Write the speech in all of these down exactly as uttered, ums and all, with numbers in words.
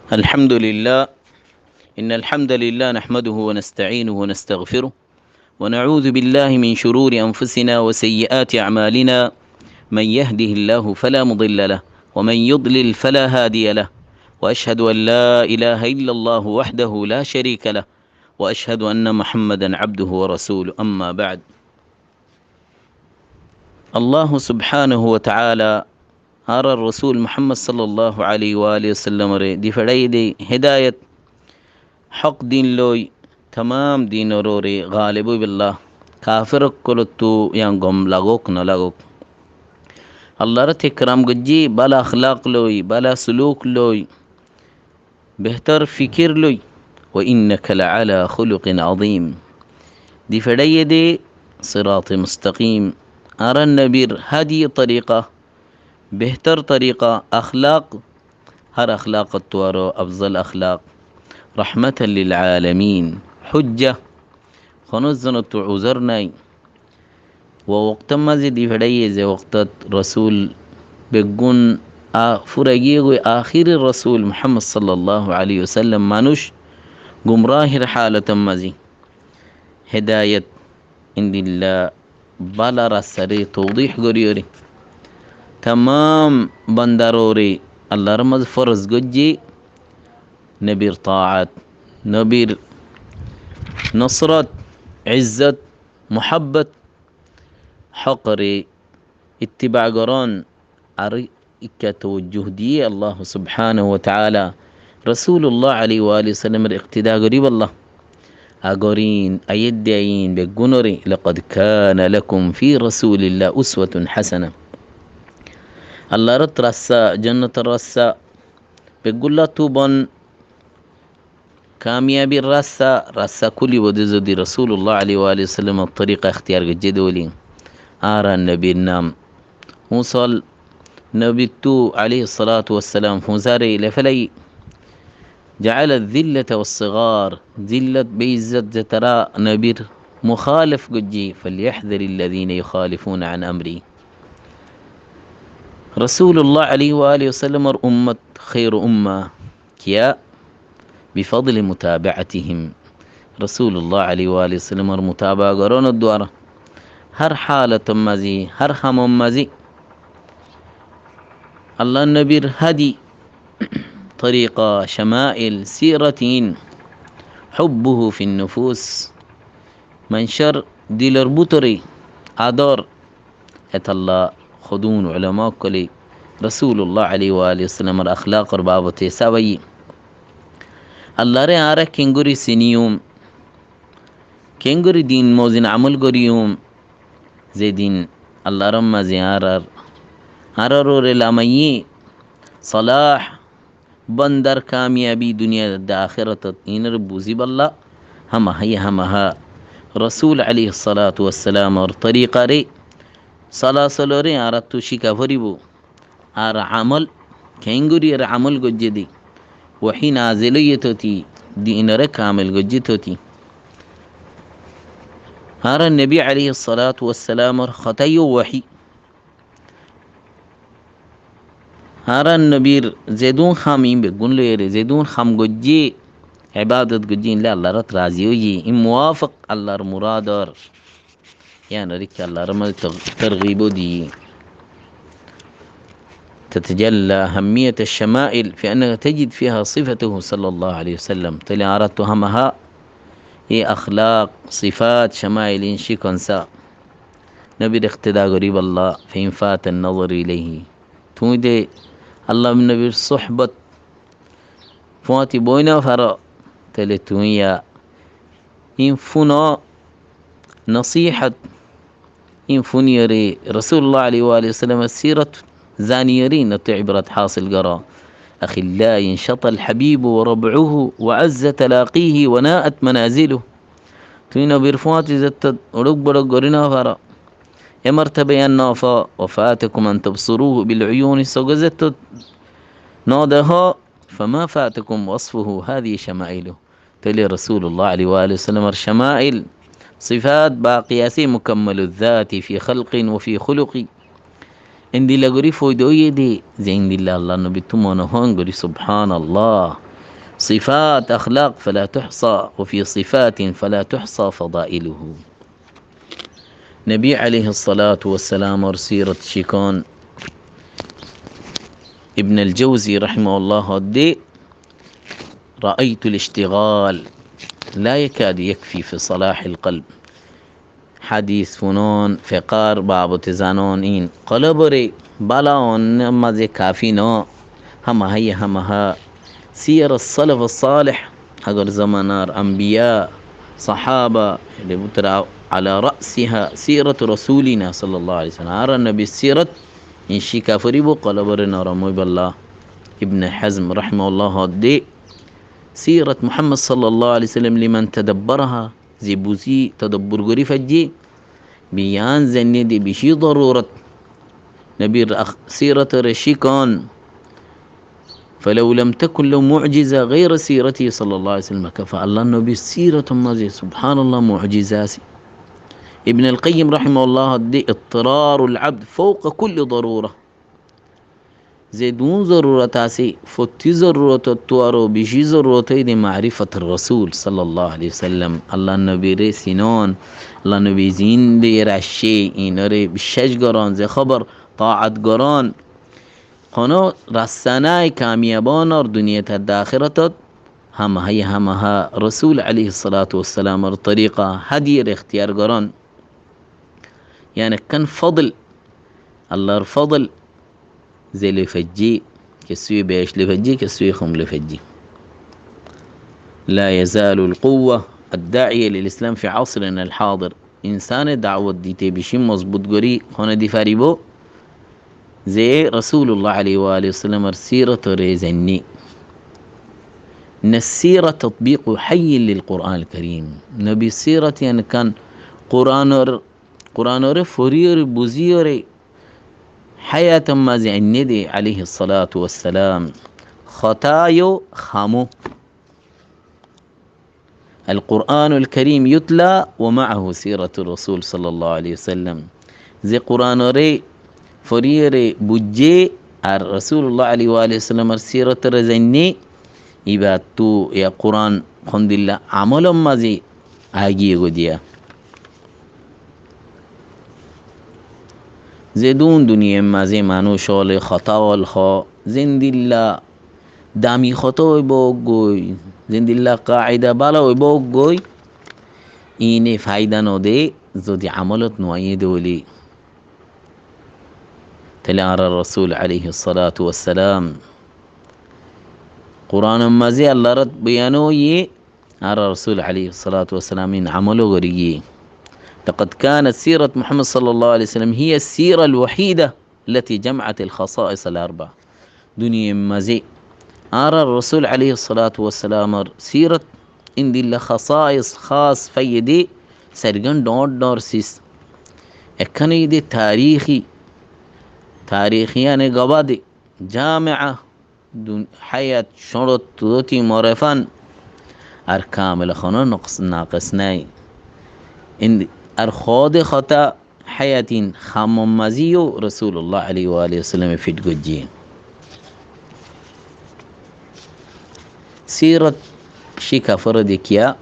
الحمد لله. إن الحمد لله نحمده ونستعينه ونستغفره، ونعوذ بالله من شرور أنفسنا وسيئات أعمالنا. من يهده الله فلا مضل له، ومن يضلل فلا هادي له. وأشهد أن لا إله إلا الله وحده لا شريك له، وأشهد أن محمدا عبده ورسوله. أما بعد. Allahu subhanahu wa ta'ala añárar Rasul Muhammad sallallahu alaihi wa alihi wasallam ore di feçáiye de hedayat, hók din loi tamam din oré galib óibolla, kafer ókkolottu yián gom lagók no lagók. Allar ekram goijjé bála akhlak loi, bála suluk loi, behtor fikir loi, وإنك لعلى خلق عظيم. Di feçáiye de sirat mustaqim, añárar nobir hadi tariqa, behtor tariqa, akhlak, har akhlak ottu aró afzal akhlak, rahmatan lil alamin, hujja, honó zonottu uzur nai. Wa woktor mazé di feçáiye ze woktot Rasul beggún a-, fura giyé goi, ahéri Rasul Muhammad sallallahu alaihi wasallam manúic gumrahir halotor mazé hedayat endilla bála rastaré todih goríyoré tamam bandar oré Allar mazé foroz goijjé nobir taat, nobir nosrot, izzot, muhabbot, hók oré ittiba gorón, ar ikká tawajjuh diyé Allah subhanahu wa ta'ala Rasulullah alaihi wa alihi wasallam or iqtida goríbolla. Agor in, ayér de in beggún oré, لقد كان لكم في رسول الله أسوة حسنة. Allar ot rasta, jonnotor rasta, beggúlla tubon, kamiyabir rasta, rasta kúlibo de zodi Rasulullah alaihi wa alihi wasallam or tariqa iktiyar goijjé de óile. Añárar nobir nam fusol, nobittu alaihi salatu wassalam fusare lefélai, جعل الذلة والصغار, zillot, beizzot zetará nobir mukhalef goijjé, فليحذر الذين يخالفون عن أمره. Rasulullah alaihi wa alihi wasallam or ummot khair ummah, kiyá? بفضل متابعتهم. Rasulullah alaihi wa alihi wasallam or mutaba gorónor duara. Har halotor mazé, har hamor mazé. Allar nobir hadi, tariqa, shama'il, sirat in, hubbuhu fin nufus. Manúcor dilor bútore ador. Etolla hodún ulama ókkole Rasulullah alaihi wa alihi wasallam or akhlak or babote sabaiyé. Allaré añára kengori siniyum, kengori din mozin amol goriyum, ze din Allar mazé añárar, añárar oré lamaiyé, salah, bandar kamiyabi duniyat de ahératot, inor buzíbolla, hamaha, hamaha Rasul alaihi salatu wassalam or tariqare, solasolore añárattu cíka foribó. Ar amol, kengori ar amol goijjé de, wahi nazil óiye toti, dinore kamil goijjé toti. Añárar nobi alaihi salatu wassalam or hotá yó wahi. Añárar nobir zedún ham in beggún loiyore, zedún ham goijjé, ibadot goijjé, inle Allar ot razi óiye, in muwafik Allar murador. Yián or ikká Allar mazé tar-, targib ó diyé. تتجلى أهمية الشمائل في أنك تجد فيها صفته صلى الله عليه وسلم. Tóile añárattu hamaha e akhlak, sifat, shama'il in cíkon sa. Nobir iktida goríbolla, فإن فات النظر إليه. Tuñí de Allar nobir sohbot fuáñti boi no faro, tóile tuñí ya in fúno, nasihat, in fúniyore Rasulullah alaihi wa alihi wasallam or sirat zaniyore inottu ibrat hasil goró. أخلاء انشطى الحبيب وربعه وعز تلاقيه وناءت منازله. Tuñí nobir fuáñti zettót uçuk boçuk gorí no faro, e mortaba yián no fo, وفاتكم أن تبصروه بالعيون, sóge zettót no dehó, فما فاتكم وصفه هذه شمائله. Tóile Rasulullah alaihi wa alihi wasallam or shama'il, sifat baqi asé, mukammaluz zati fi khalqin wa fi khuluqi. Endilla gorí foida óiye de, ze endilla Allar nobittu mone hoón gorí, subhanallah. صفات أخلاق فلا تحصى، وفي صفات فلا تحصى فضائله. Nabi aláihis salátu was salamor sírat cíkon Ibn al-Jawzi rahimahullah hoódde, رأيت الاشتغال لا يكاد يكفي في صلاح القلب. Hádis funón, fekár babote zanón, in kolobore bála ónor mazé kafí no. Hámaháye hámahá sírat as-salaf as-salih, agor zomanar anbiya, sahába, ede bútore على رأسها سيرة رسولنا صلى الله عليه وسلم. Añárar nobir sírat, in cíka foribó kolobore norom óibolla. Ibn Hazm rahimahullah hoódde, سيرة محمد صلى الله عليه وسلم لمن تدبرها, ze buzí todobbur gorí faijjé, biyán zainnede bicí zorurot. Nobir ak-, síratoré cíkon. فلو لم تكن له معجزة غير سيرته صلى الله عليه وسلم لكفى. Allar nobir sírator mazé, subhánallah, mu'jiza asé. Ibn al-Qayyim rahimahullah hoódde, اضطرار العبد فوق كل ضرورة. Ze duún zorurot asé, fottí zorurotottú aró bicí zorurot óilde ma'rifatur rasul sallallahu alaihi wasallam. Allar nobiré sinón, Allar nobi ziín loiyóre aiccé, iínoré biccác gorón, ze hóbor taat gorón. Honó rasta nái kamiyab ónor duniyat ar ahératot, hámaháye hámahá Rasul aláihis salátu was salamor torika, hádiyar ektiyar gorón. Yián ekkán fodl, Allar fodl, ze loi faijjé, kessúye beci loi faijjé, kessúye hom loi faijjé. لا يزال القوة الداعية للإسلام في عصرنا الحاضر. Insáne dawot dite bicí mozbut gorí hone di faribó, ze Rasulullah aláihi wa alihi wasallamor síratoré zainné. إن السيرة تطبيق حي للقرآن الكريم. Nobir sírat yián ekkán Quranor, Quranoré foriyóre, buziyóre, háyator mazé ainné de, aláihis salátu was salam. Hotá yó, ham ó. القرآن الكريم يتلى ومعه سيرة الرسول صلى الله عليه وسلم. Ze Quranoré foriyóre buijjé ar Rasulullah aláihi wa alihi wasallamor síratoré zainné, íbattú yá Quran hondilla amolor mazé aigiyé goi diya. Ze duún duniyar mazé manúic ókkole hotá ókkol hoó, zendilla dami hotá óibou goi, zendilla kaida bála óibou goi, iíne faida no de, zodi amolot no aiyé de óile. Tóile añárar Rasul aláihis salátu was salam Quranor mazé Allar ot boyan óiye, añárar Rasul aláihis salátu was salam in amol ó gorí giyé. لقد كانت سيرة محمد صلى الله عليه وسلم هي السيرة الوحيدة التي جمعت الخصائص الأربع. Duniyar mazé añárar Rasul aláihis salátu was salamor sírat endilla khasais, khas faiyé de sairgán dhoóñr dhoóñr sis. Ekkán óiye de tarikí, tarikí yáni gobá de, jamea, dun-, háyat cóñçot tuwóti morefán, ar kamel honó noks-, nakes nái. Indi ar hoóde hotá háyat in hamor mazé yó Rasulullah aláihi wa alihi wasallame fit goijjé. Sírat cíka foré de kiyá?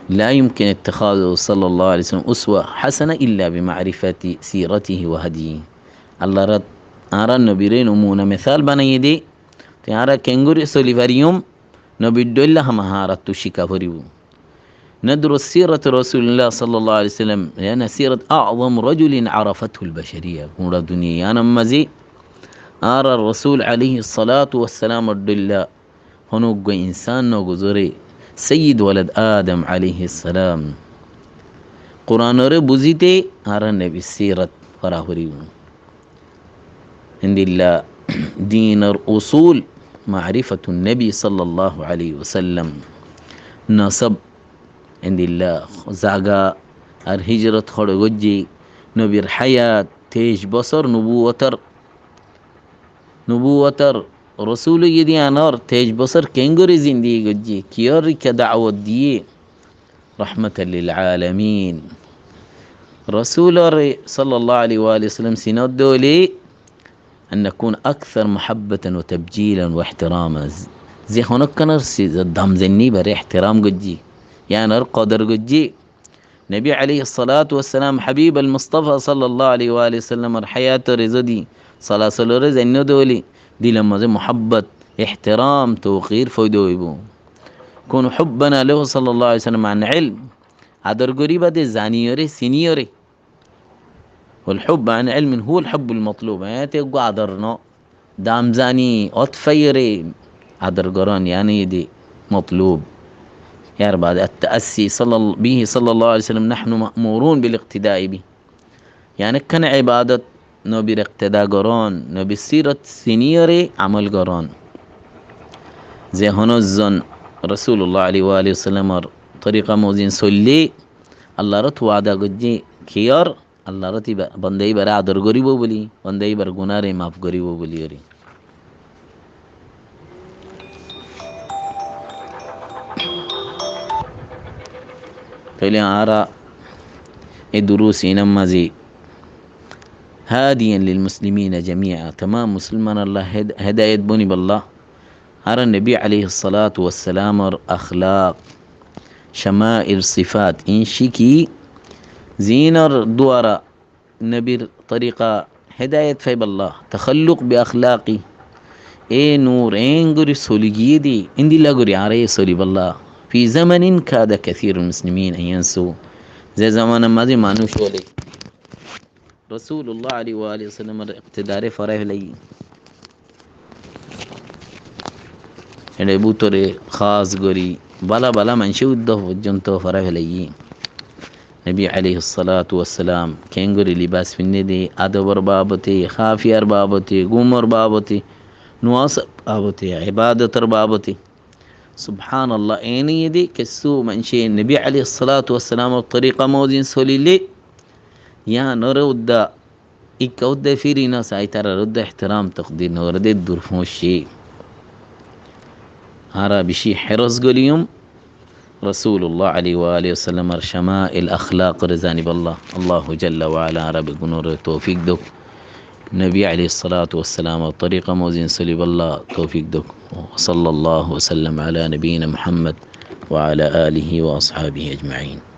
لا يمكن اتخاذه صلى الله عليه وسلم أسوة حسنة إلا بمعرفة سيرته وهديه. Allar ot añárar nobiré nomuna mesal banaiyé de, te añára keéngorí soli fariyum, nobir dhoilla ham añárattú cíka foribó. ندرس سيرة رسول الله صلى الله عليه وسلم لأنها سيرة أعظم رجل عرفته البشرية. Fura duniyai yíanor mazé añárar Rasul aláihis salátu was salamor dhoilla honó uggwá insán no guzoré, Sayyid walad Adam aláihis salam. Quranoré buzíte añára nobir sírat fora foribó. Endilla dinor usul, ma'rifatun nabi sallallahu aláihi wasallam. Nasab, endilla zaga ar hijrot hoçé goijjé, nobir háyat, teic bosór nubuwotor, nubuwotor Rasul óiye de yíanor teic bosór keéngorí zindigi goijjé, kiyór ikká dawot diyé, rahmatan lil alamin. Rasuloré sallallahu aláihi wa alihi wasallam sinódde óile أن نكون أكثر محبة وتبجيلا واحتراما. Ze honókkanor si-, dam zainní íbare ehtiram goijjí, yíanor kodor goijjí. Nobi aláihis salatu wassalam, Habib al Mustafa sallallahu alaihi wa alihi wasallamor háyatore zodi, solasolore zainnó de óile, dilor mazé muhábbot, ehtiram, tokir foida óibo. كون حبنا له صلى الله عليه وسلم عن علم. Ador goríba de zaniyore, siniyore. والحب عن علم هو الحب المطلوب. Yíanot eggúa ador no. Dam zani, ót faiyóre ador gorón, yían óilde motlub. Yárbaade التأسي صلى ال-، به صلى الله عليه وسلم نحن مأمورون بالاقتداء به. Yían ekkán ebadot, nobir iktida gorón, nobir sirot siniyóre amol gorón. Ze honó zon Rosulullah aláihi wa alihi wasallamor torika mozin soille, Allar ot wada goijjé, kiyór? Allar ot íba-, bonda íbare ador goríbo buli, bonda íbar gunáre maf goríbo buli gorí. Tóile añára e durus iín or mazé هاديا للمسلمين جميعا, tamam musolman olla hed-, hedayot bonibálla, añára Nobi aláihis salatu wassalamor akhlaq, shama'il, sifat, iín cíki, ziínor duara nobir torika hedayot faibálla, تخلق بأخلاقه. E nur, eéngorí soli giyé de, endilla gorí añára yó solibálla. في زمن كاد كثير المسلمين أن ينسوه. Ze zomanar mazé manúic ókkole Rosulullah aláihi wa alihi wasallamor iktidare forai felaiyé. Ére bútore hás gorí bála bála maincé uddá foijjonto forai felaiyé. Nobi aláihis salatu wassalam keéngorí libas finné de, adobor babote, háfiyar babote, gúmor babote, nuwásor babote, ebadotor babote. Subhanallah, eéne de kessú maincé Nobi aláihis salatu wassalamor torika mozin solilé, yíanore uddá ikká uddá firi no sai, ítarar uddá ehtiram tokdir no goré de, dur foóñiccé. Añára bicí héros goríyum Rosulullah aláihi wa alihi wasallamor shama'il, akhlaqore zanibálla. Allahu jalla wa ala añára beggúnore toufik douk. Nobi aláihis salatu wassalamor torika mozin solibálla toufik douk. وصلى الله وسلم على نبينا محمد وعلى آله وأصحابه أجمعين.